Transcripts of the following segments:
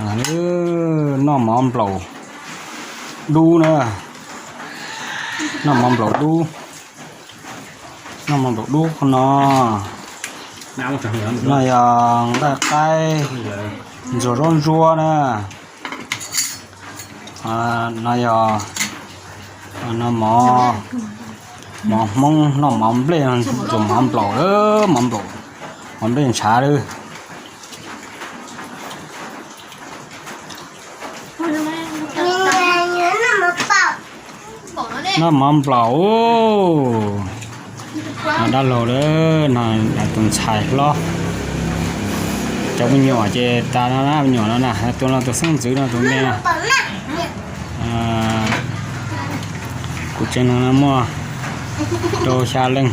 Noj mov nplaum dub na, noj mov nplaum dub, noj mov nplaum dub no. No yog nqaij qaib ntxuag zaub ntsuab na. No yog, no mov, mov Hmoob noj mov nplej, ntxuag mov nplaum, mov nplaum, mov nplej ntshav lawm. Noj mov nplaum. No dab laug lawm no, tus ntxhais hlob. Cov me nyuam ces tas no na, me nyuam no na, tus no tus xeeb ntxwv no tus me na. Kuv tsev neeg no muaj rau xya leej.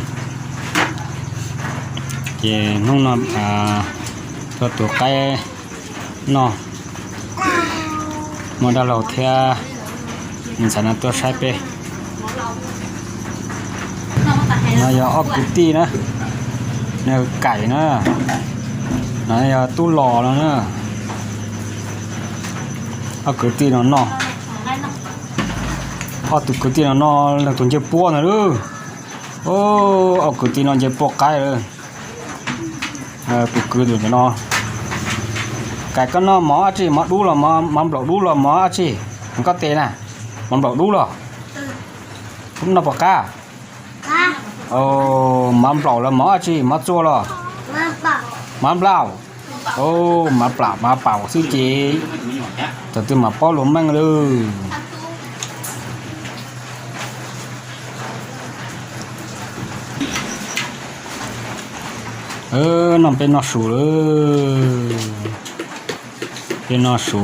Ces hnub no tuaj tu qaib noj, muaj dab laug thiab ntxhais no tuaj saib peb. No yog ob kwv tij na, nws Kaim na, no yog tub los no na. Ob kwv tij no noj, ob tug kwv tij no noj leej twg nce puab ntag lauj. Ob kwv tij no nce puab qaib lawm. Tus kwv tus no, Kaim koj noj mov dab tsi, mov dub los mov nplaum dub los mov dab tsi? Koj tes na, mov nplaum dub los? Noj puas qab? Mov nplaum los mov dab tsi, mov txua los? Mov nplaum. Mov nplaum, mov paum xwb ces thaum twg mam paub lus meej lawm. No peb noj su lawm, peb noj su.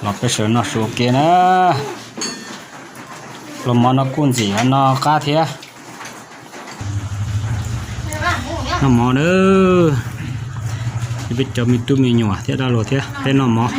Los peb sawv noj su ua ke na. Los mov no kuj ntxim no qab thiab. Noj mov na, peb cov me tub me nyuam thiab dab laug thiab peb noj mov.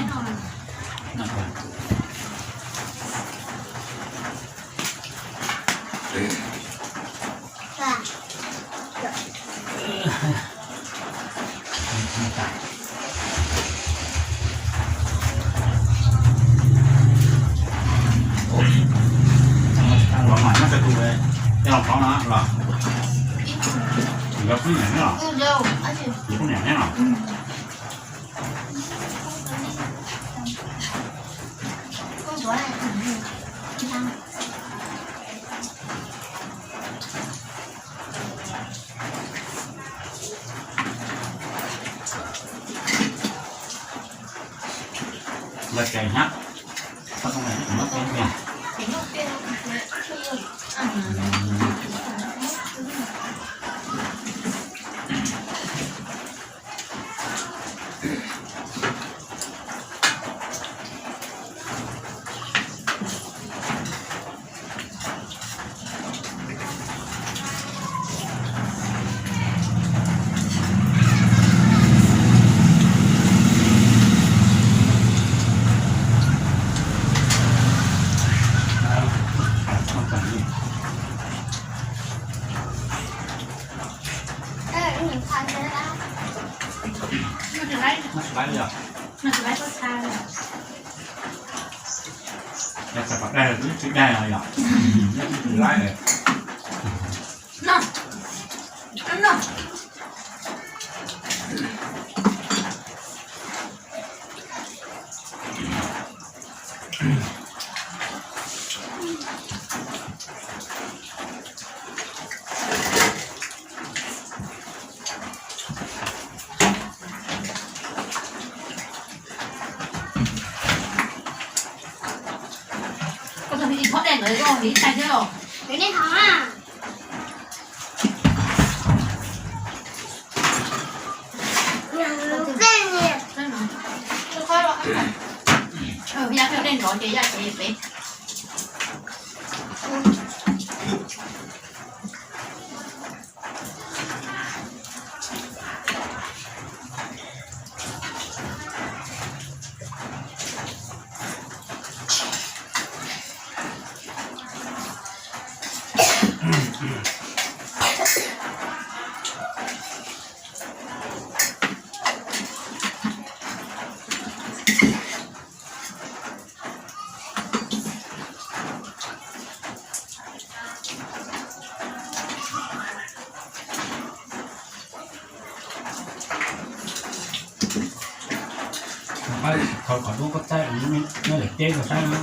Thaum kom duab koj thaij nyob daim teb koj saib na.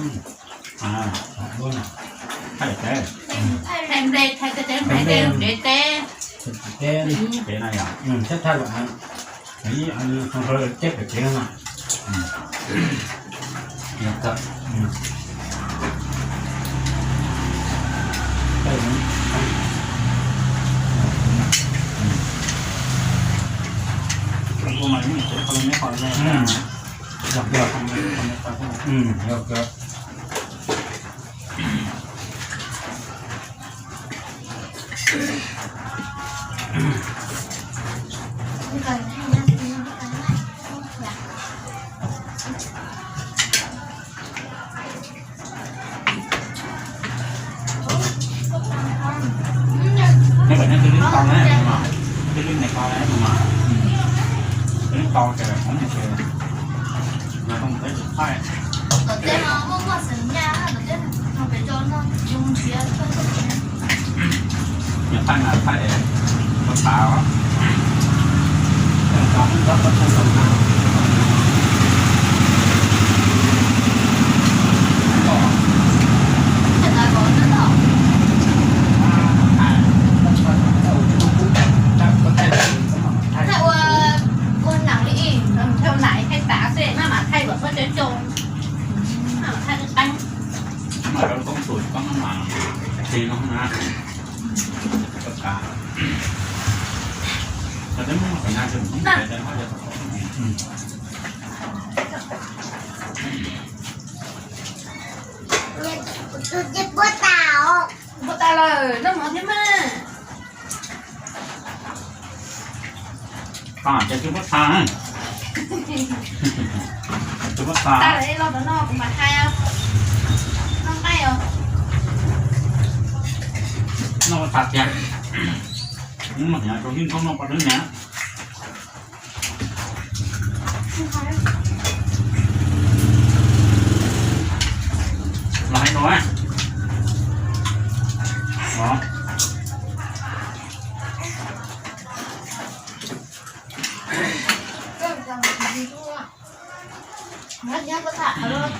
Duab na, thaij daim teb. Thaij nplej, thaij teb, nplej, nplej teb. Teb, teb na yom, thiab thaij lawm. Ib, thaij lawm teb pem kev no. Neb kom neb twb lib tau na, twb lib neb tau na, twb lib tau ces hov mus ces yog tau mus teb tsis thaij. Nws thaij na thaij es koj tas os. Thaij ua, ua nam li ib, thaij ua nam thaij tav xwb, maj mam thaij kom txhob coob coob, maj mam thaij qeeb qeeb. Mas rau toob tus koj maj mam tig no na. Koj tas, koj twb muab mus kom nyab tus mus ib tes tes hab yog tom kom. Puab tas lawm, noj mov thiab mas. Ces twb puab tas, twb puab tas. Tas lawm los rov noj kuv mam hais os. Noj nqaij os. Noj tas tiag. Mus hnyav rau ib nthoob noj poj dwb na. Los hais no.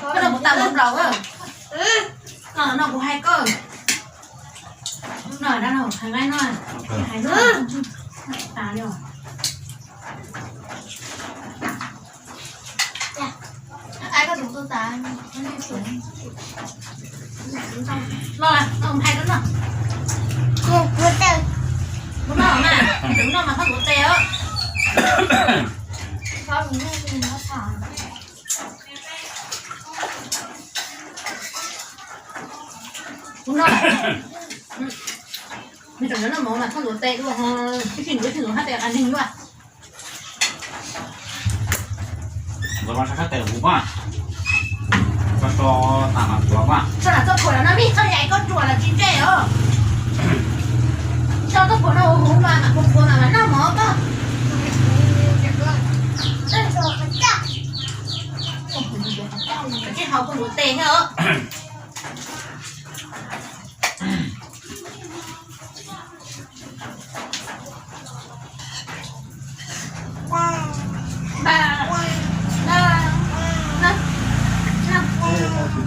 Koj no kuv tas nplaum nplaum. No, no kuv hais koj. No, no hais nqaij no. Hais no. Tas li os. Los, no kuv hais koj no. Kuv noj mas, kuv noj mas koj ntxuav tes os. Kuv noj, nws tseem noj mov mas koj ntxuav tes dua ho, tib si ntxuav tsis ntxuav hab tes qas neeg dua. Ntxuav mas sab sab tes kuv pab, koj so tas mas kuv pab. So lam txoj phuam los no vij txoj yam koj ruam los tsis ntsej os. So txoj phuam no huv huv mas mam kuv kuv mam mam noj mov koj. Tsis haus koj ntxuav tes thiab os.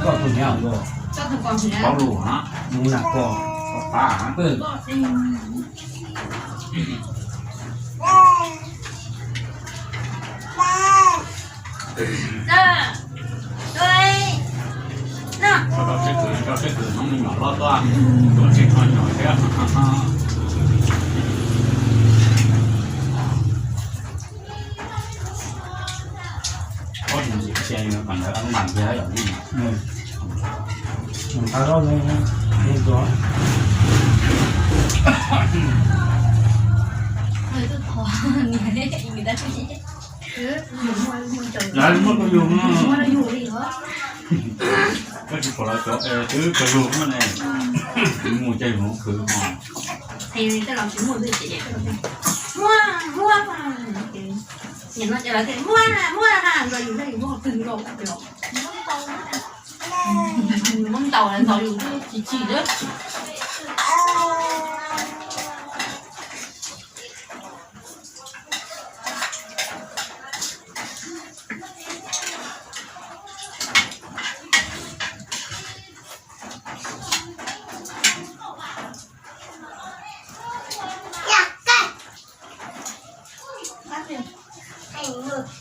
Koj tus niam, koj tus niam, paub lus na, mus nram kos, pab pab. Tso rau seb kws, tso seb kws hnub me nyuam loj tuaj, tuaj seb tso nyuam thiab. Ob tus ntxim cia li kom ntawd ob lub npas ntiag yom. Nqa loj li, li tuav. Lawv muab koj yug no. Koj tsis pom lawv cov es twb kawg lug no ne. Mus ces mus khwv ho. Muaj, muaj, muaj, muaj, muaj, muaj, muaj ntaus lawv ntxov yus twb tsis tsim lawm. Nws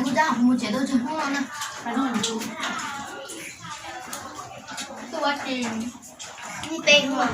kuj tab mus tsev tau tsis hnub no na. Tuaj tsis ib peb hnub.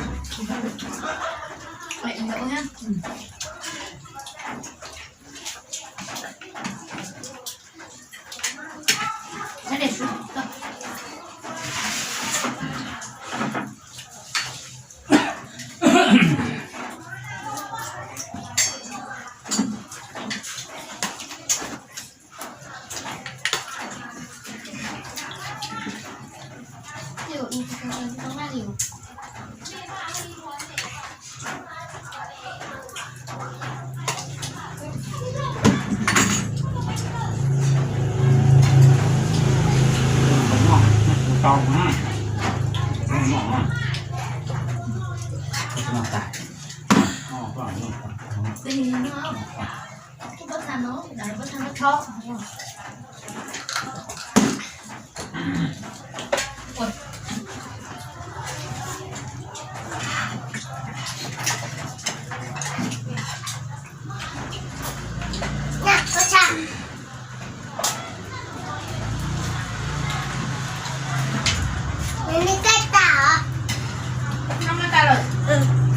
Noj mas tas lawm,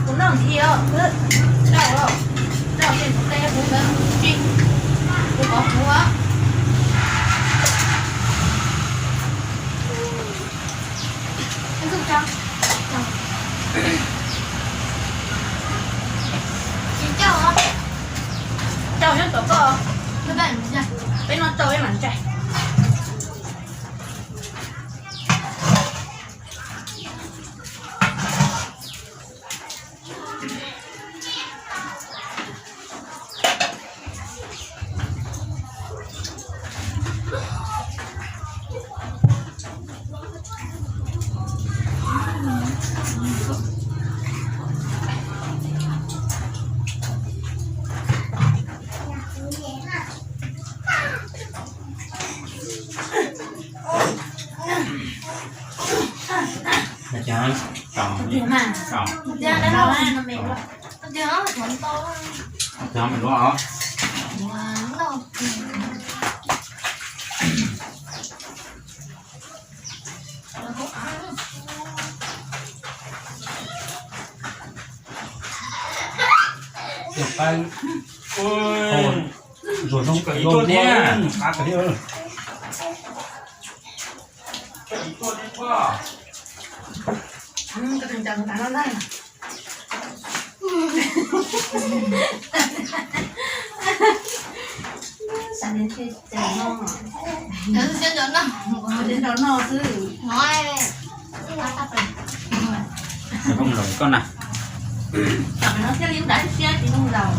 kuv noj nthiv os, rau, rau tej ntawd kuv tsis, kuv pov kuv os. Rau xyoob tom koj, peb noj rau peb mam ntsaig. Zuag zoo zoo thiab. Sawv daws noj, sawv daws noj xwb. Koj na. Tam no thiaj li ub dav siab tsis noj zaus.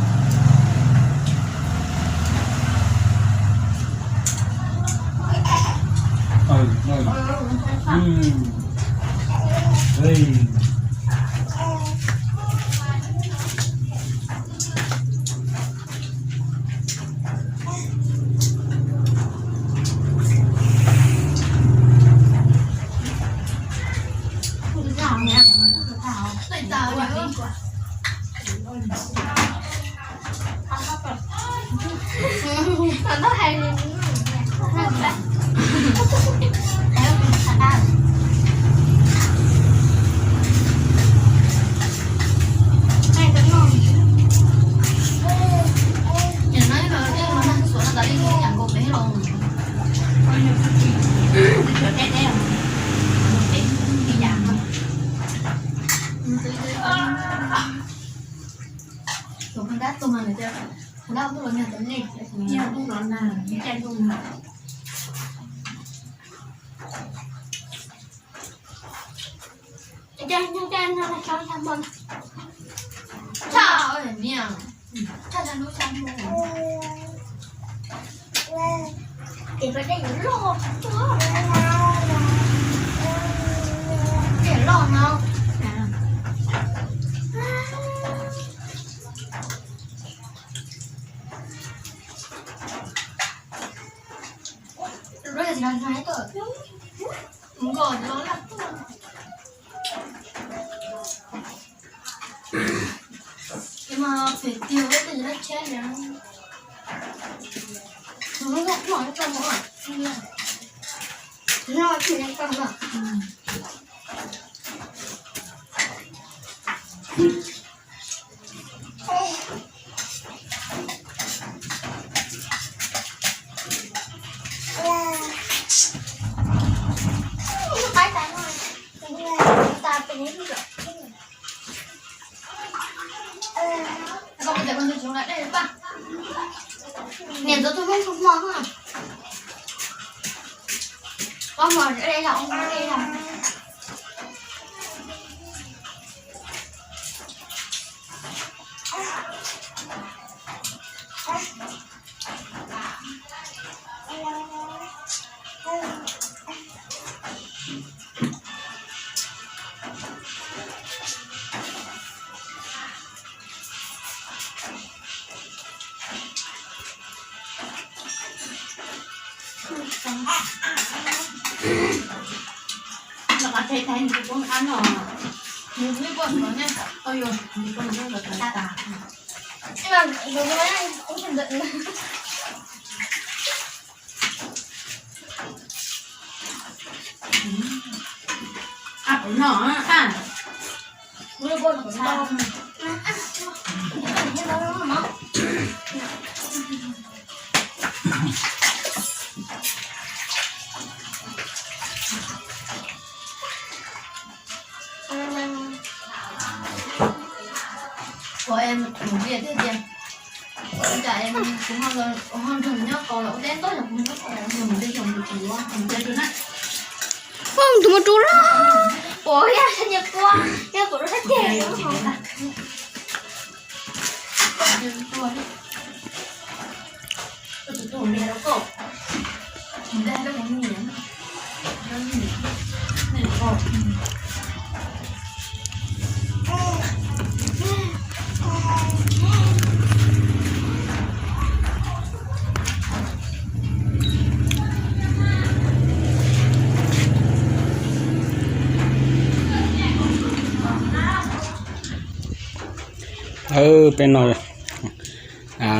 Ua tus mus rau lawm. Ua yog nyias kua, yog kuv rau sab ceg. Peb no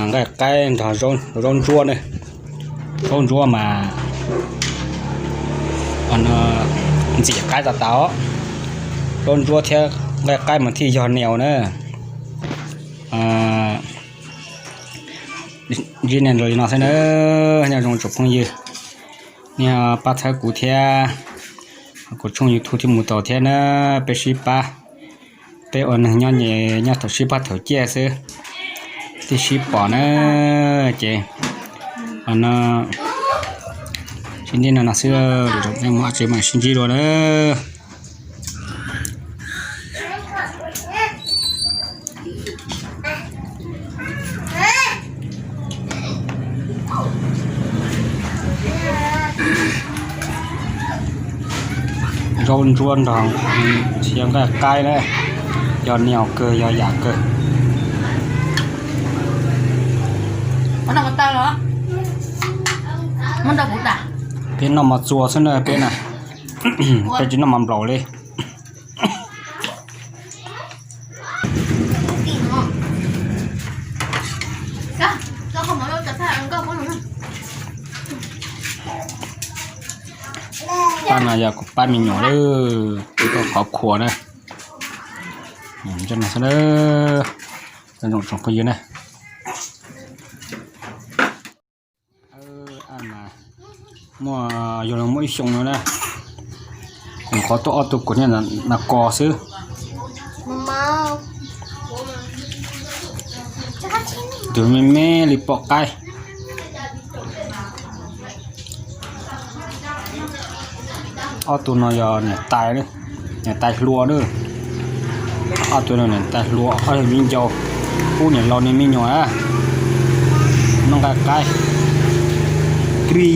nqaij qaib nrog zaub ntsuab ne. Zaub ntsuab mas ntxim qaib tas tas os. Zaub ntsuab thiab nqaij qaib mas thiaj yog niam na. Ntsib nej li no xwb na, nyob zoo tsoom phooj ywg, nej pab txhawb kuv thiab, kuv tshooj YouTube thiaj mus tau thiab na. Peb sib pab, peb ua neeg nyob nyob thaum sib pab thaum ciaj xwb, thiaj sib pom na. Ces no sib ntsib no no xwb, lwm zaus peb mus dab tsi mam sib ntsib dua na. Zaub ntsuab nrog nqaij qaib na, yog niam kawg yog yam kawg. Peb noj mov txua xwb na peb na, peb tsis noj mov nplaum li. Pab no yog kuv pab me nyuam lawm, kuv qhov khuam na. Zoo tsoom phooj ywg na. Muaj, yog los muaj ib xyoo no na, nyuam qhuav tuaj ob tug kuam niaj nas kos xwb. Tus me me li pom qaib. Ob tug no yog niam tais, niam tais hluas na. Ob tug no niam tais hluas, ob tug me ncauj, pub niam laus niag me nyuam na. Noj nqaij qaib. Kri,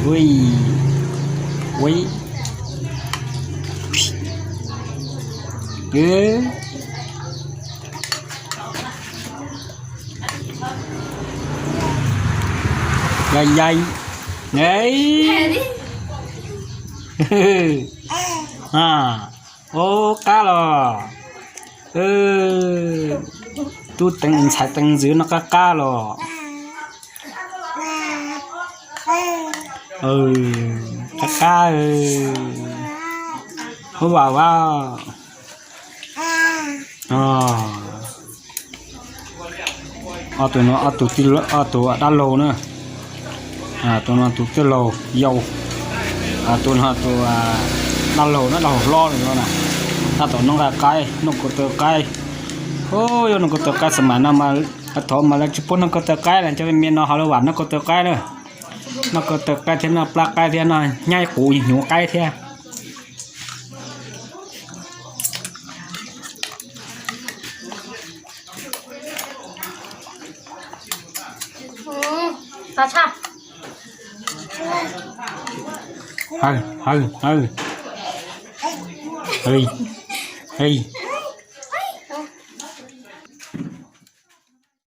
ui, ui. Yai yai. Ub, qab los. Tub teev ntxhais teev ntxwv no qab qab los. Qab qab. Ub, vas vas. Ob tug no ob tug, ob tug dab laug na. Tus no tus tij laug yau. Tus no tus dab laug na, dab laug hlob no na. Tab tom noj nqaij qaib, noj ko taw qaib. Ub, yuav noj ko taw qaib xwb mas no, thaum mas lawv tsis pub noj ko taw qaib lawm, cov me no ho lawv vam noj ko taw qaib na. Noj ko taw qaib thiab noj plab qaib thiab noj hnyaib quv hnyuv qaib thiab. Hawj, hawj, hawj.